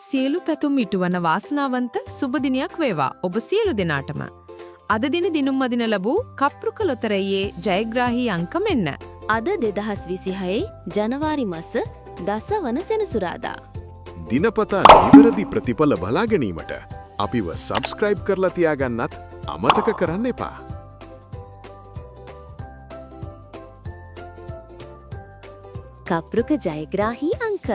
සියලු පැතුම් ඉටුවන වාසනාවන්ත සුබ දිනයක් වේවා ඔබ සියලු දෙනාටම. අද දින දිනුම් අදින ලැබූ කප්රුක ලොතරැයියේ ජයග්‍රාහී අංක මෙන්න. අද 2026 ජනවාරි මස 10 වන සෙනසුරාදා. දිනපතා නිවැරදි ප්‍රතිඵල බලා ගැනීමට අපිව සබ්ස්ක්‍රයිබ් කරලා තියාගන්නත් අමතක කරන්න එපා. කප්රුක ජයග්‍රාහී අංක